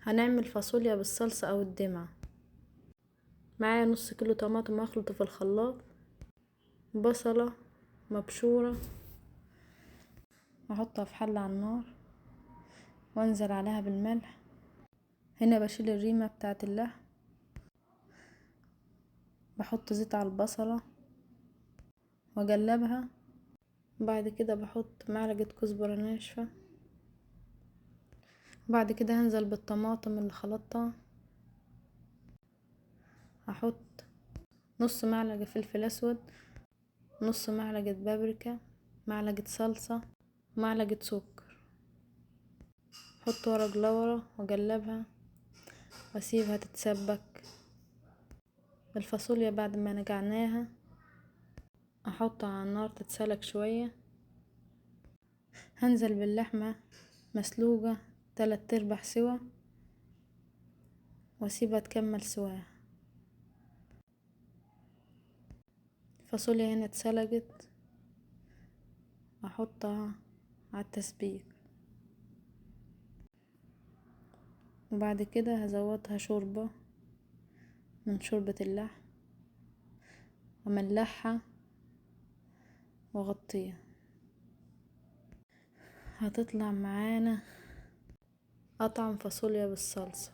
هنعمل فاصوليا بالصلصة او الدمعة. معايا نص كيلو طماطم اخلطه في الخلاط، بصلة مبشورة احطها في حلة على النار وانزل عليها بالملح. هنا بشيل الريمة بتاعت اللحم، بحط زيت على البصلة واقلبها، بعد كده بحط معلقة كزبرة ناشفة، بعد كده هنزل بالطماطم اللي خلطتها، هحط نص معلقة فلفل اسود، نص معلقة بابريكا، معلقة صلصة، معلقة سكر. احط ورق لورا واقلبها واسيبها تتسبك. الفاصوليا بعد ما نقعناها احطها على النار تتسلق شوية. هنزل باللحمة مسلوقة 3/4 سوا واسيبها تكمل سواها. الفاصوليا هنا اتسلقت، احطها على التسبيك، وبعد كده هزودها شوربة من شوربة اللحم واملحها واغطيها. هتطلع معانا اطعم فاصوليا بالصلصة.